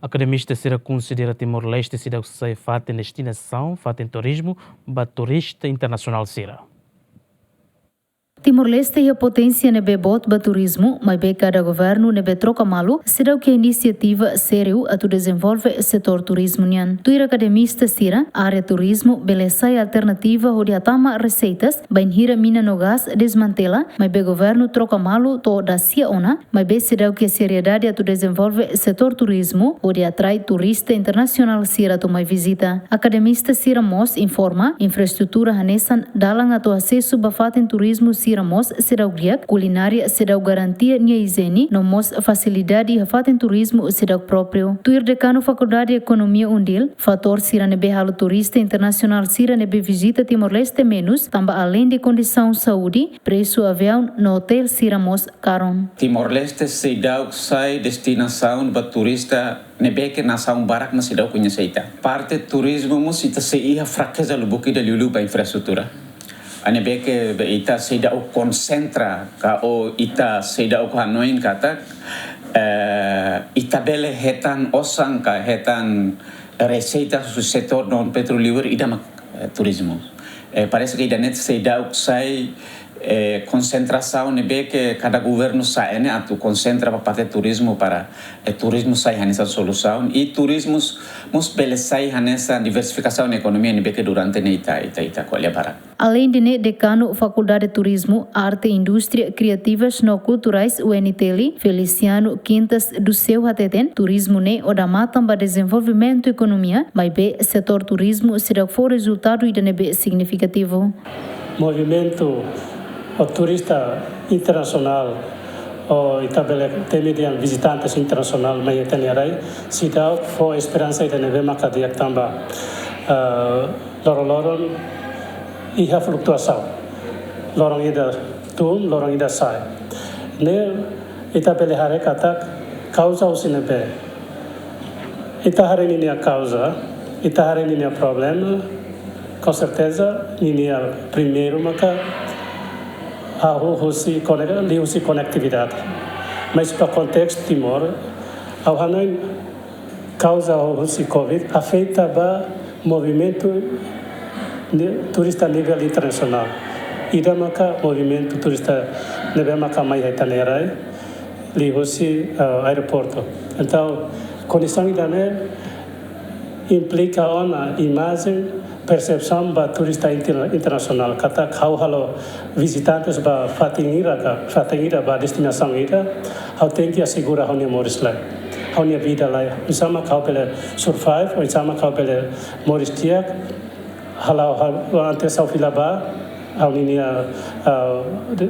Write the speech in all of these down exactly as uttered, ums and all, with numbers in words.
Akademista sira konsidera Timor-Leste seidauk sai fatin destinasaun, fatin turizmu ba turista internasionál sira. Timor-Leste iha poténsia ne'ebé boot ba turizmu, maibé kada governu ne'ebé troka malu seidauk iha inisiativa sériu atu dezenvolve setór turizmu nian. Tuir akademista sira, área turizmu bele sai alternativa hodi hatama reseitas bainhira mina no gás desmantela, maibé governu troka malu to'o dasia ona, maibé seidauk iha seriedade atu dezenvolve setór turizmu hodi atrai turista internasionál sira atu mai vizita. Akademista sira mós informa, infraestrutura hanesan dalan atu asesu ba fatin turizmu sira mós seidauk di'ak, kulinária seidauk garantia nia ijiene, no mós fasilidade iha fatin turizmu seidauk própriu. Tuir dekanu Fakuldade Ekonomia UNDIL, fatór sira ne'ebé halo turista internasionál sira ne'ebé vizita Timor-Leste menus, tanba aleinde kondisaun saúde, presu aviaun no otél sira mós karun. Timor-Leste seidauk sai destinasaun ba turista ne'ebé ke nasaun barak mak seidauk koñese ita. Parte turizmu mós ita sei iha frakeza lubuk ida liuliu ba infraestrutura. Ne'ebé ke be ita seidauk konsentra ka ou ita seidauk hanoin katak, eh, ita bele hetan osan ka hetan reseita husi setór non petrolíferu ida mak, eh, turizmu. Eh, parese ke ida-ne'e seidauk sai, eh, konsentrasaun ne'ebé ke kada governu sa'e ne'e atu konsentra ba parte turizmu para, eh, turizmu sai hanesan solusaun i turizmu mós bele sai hanesan diversifikasaun ekonomia ne'ebé ke durante ne'e ita, ita, ita ko'alia barak. Aleinde ne'e, dekanu Fakuldade Turizmu, Arte i Indústria Kriativas no Kulturais, UNTL, Feliciano Quintas do Céu hateten, turizmu ne'e odamatan ba dezenvolvimentu ekonomia, maibé setór turizmu seidauk fó rezultadu ida ne'ebé signifikativu. Movimentu ou turista internasionál, ou ita bele temi dehan vizitantes internasionál mai iha ita-nia rai, seidauk fó esperansa ida ne'ebé maka di'ak tanba, eh, loron-loron iha flutuasaun. Loron ida tun, loron ida sa'e. Ne'e ita bele haree katak kauza husi ne'ebé. Ita haree ninia kauza, ita haree ninia problema, konserteza, ninia primeiru maka hahú husi konek-, liuhusi konektividade. Mas ba kontestu Timor, ha'u hanoin kauza husi covid afeta ba movimentu ni-, turista nivel internasionál. Ida maka movimentu turista ne'ebé maka mai iha ita-nia rai, liuhusi, eh, aeroportu. Entaun, kondisaun ida-ne'e implika ona imajen, persepsaun ba turista inter-, internasionál. Katak ha'u halo vizitantes ba fatin ida ka, fatin ida ba destinasaun ida, ha'u tenke asegura ha'u-nia moris lai, ha'u-nia vida lai. Oinsá mak ha'u bele survive, oinsá mak ha'u bele moris di'ak, hala'o ha'u, antes ha'u fila ba ha'u-nia, ah, de-,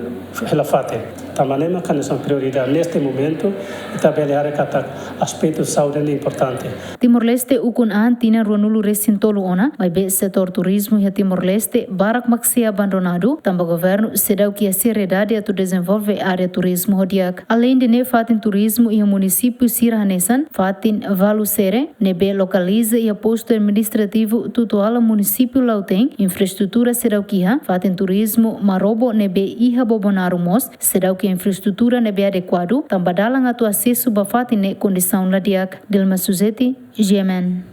hela fatin. Tanba ne'e mak hanesan prioridade neste momentu, ita bele haree katak aspetu saúde ne'e importante. Timor-Leste ukun an tinan ruanulu-resin-tolu ona, maibé setór turizmu iha Timor-Leste barak mak sei abandonadu, tanba governu seidauk iha seriedade atu dezenvolve área turizmu ho di'ak. Aleinde ne'e, fatin turizmu iha munisípiu sira hanesan fatin Valusere, ne'ebé lokaliza iha postu administrativu Tutuala, munisípiu Lautein, infraestrutura seidauk iha, fatin turizmu Marobo ne'ebé iha Bobonaro mós seidauk iha infraestrutura ne'ebé adekuadu, tanba dalan atu asesu ba fatin ne'e kondisaun la di'ak. Dilma Suzeti, G M N.